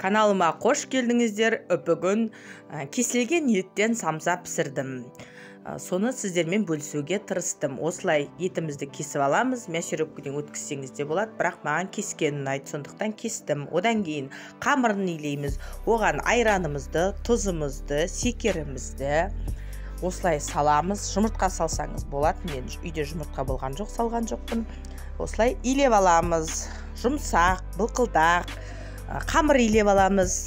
Каналыма қош келдіңіздер. Бүгін кесілген еттен самса пісірдім. Соны сіздермен бөлісуге тырыстым. Осылай етімізді кесіп аламыз. Мясорубкадан өткізсеңіз де болады, бірақ маған кескен ұнайды, сондықтан кестім. Одан кейін қамырын илейміз. Оған айранымызды, тұзымызды, секерімізді осылай саламыз. Жұмыртқа салсаңыз болады. Мен үйде жұмыртқа болған жоқ, салған жоқпын. Осылай илеп аламыз. Жұмсақ, былқылдақ қамыр илеп аламыз.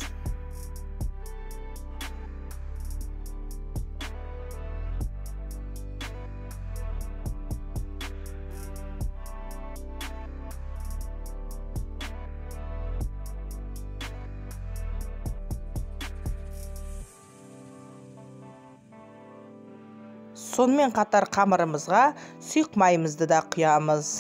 Сонымен қатар қамырымызға сұйық майымызды да құямыз.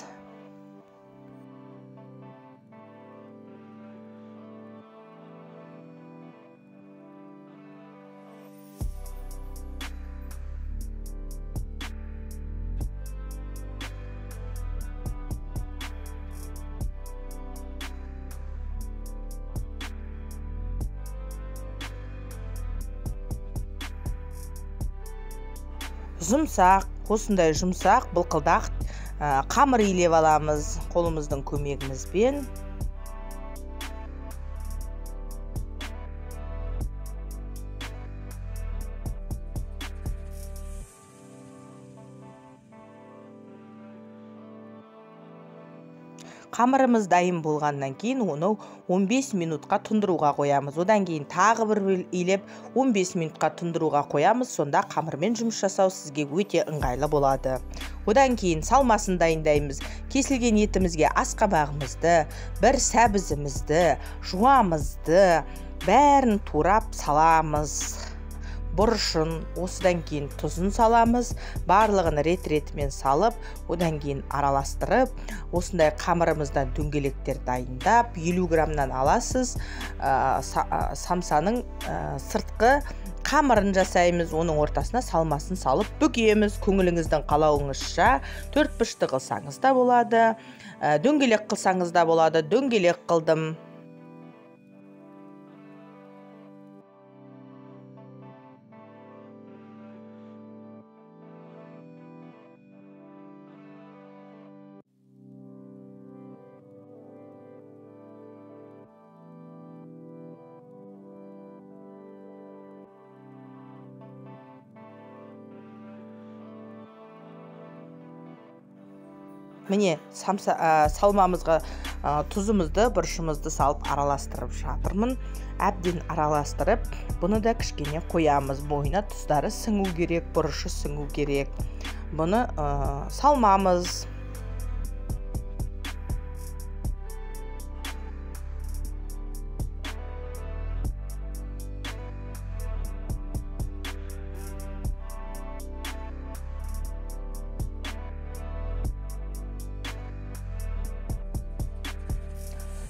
Жұмсақ, осындай жұмсақ, былқылдақ қамыр илеп аламыз қолымыздың көмегімізбен. Қамырымыз дайын болғаннан кейін оны 15 минутқа тұндыруға қоямыз. Одан кейін тағы бір илеп 15 минутқа тұндыруға қоямыз. Сонда қамырмен жұмыс жасау сізге өте ыңғайлы болады. Одан кейін салмасын дайындаймыз. Кесілген етімізге асқабағымызды, бір сәбізімізді, жуамызды бәрін турап саламыз. Бұрышын, осыдан кейін тұзын саламыз. Барлығын рет-ретімен салып, одан кейін араластырып, осындай қамырымыздан дөңгелектер дайындап, 50 граммнан аласыз. Самсаның сыртқы қамырын жасаймыз, оның ортасына салмасын салып бүгеміз. Көңіліңіздің қалауыңызша төрт бұрышты қылсаңыз да болады, дөңгелек қылсаңыз да болады. Дөңгелек қылдым. Міне самса, салмамызға тұзымызды, бұрышымызды салып араластырып жатырмын. Әбден араластырып, бұны да кішкене қоямыз. Бойына тұздары сіңу керек, бұрышы сіңу керек. Бұны салмамыз.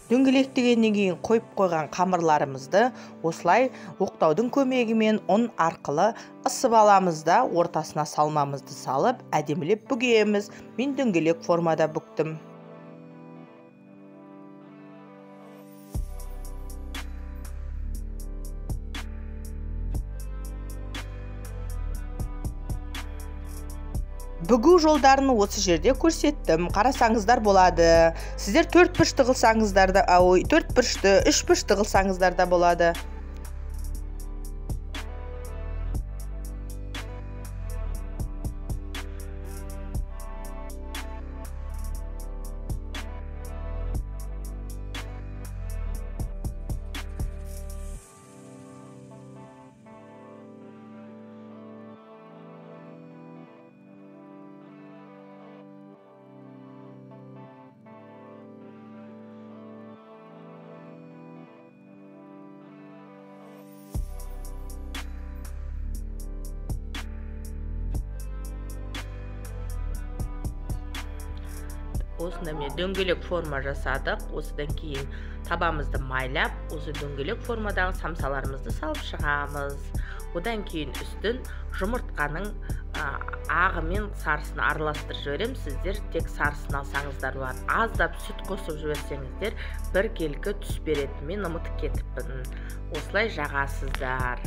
Дөңгелектегеннен кейін қойып қойған қамырларымызды осылай оқтаудың көмегімен ұн арқылы ысып аламыз да, ортасына салмамызды салып әдемілеп бүгеміз. Мен дөңгелек формада бүктім. Бүгу жолдарын осы жерде көрсеттім. Қарасаңыздар болады. Сіздер төрт бұрышты қылсаңыздар да, төрт бұрышты, үш бұрышты қылсаңыздар да болады. Осында міне дөңгелек форма жасадық. Осыдан кейін табамызды майлап, осы дөңгелек формадағы самсаларымызды салып шығамыз. Одан кейін үстін жұмыртқаның Ағы мен сарысын араластырып жіберемін. Сіздер тек сарысын алсаңыздар болады. Аздап сүт қосып жіберсеңіздер біркелкі түс береді. Мен ұмытып кетіппін. Осылай жағасыздар.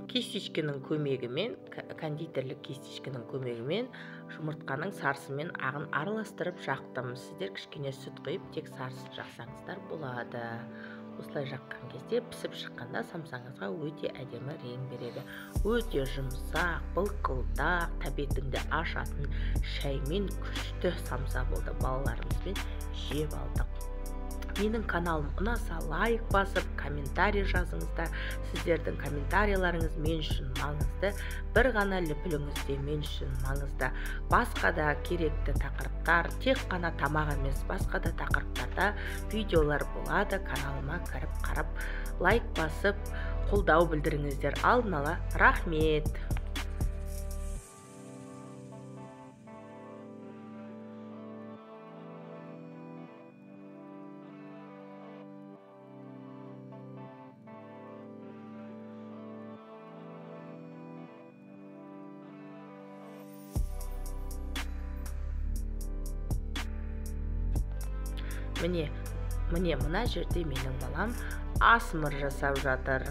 Кисточканың көмегімен, кондитерлік кисточканың көмегімен жұмыртқаның сарысы мен ағын араластырып жақтым. Сіздер кішкене сүт құйып тек сарысын жақсаңыздар болады. Осылай жаққан кезде пісіп шыққанда самсаңызға өте әдемі рең береді. Өте жұмсақ, былқылдақ, тәбетіңді ашатын шаймен күшті самса болды. Балаларымызбен жеп алдық. Менің каналым ұнаса лайк басып, комментарий жазыңыздар. Сіздердің комментарийларыңыз мен үшін маңызды. Бір ғана лүпіліңіз де мен үшін маңызды. Басқа да керекті тақырыптар, тек қана тамақ емес, басқа да тақырыптарда видеолар болады. Каналыма кіріп қарап, лайк басып, қолдау білдіріңіздер. Алдын ала рахмет. Міне, мына жерде менің балам асмыр жасап жатыр.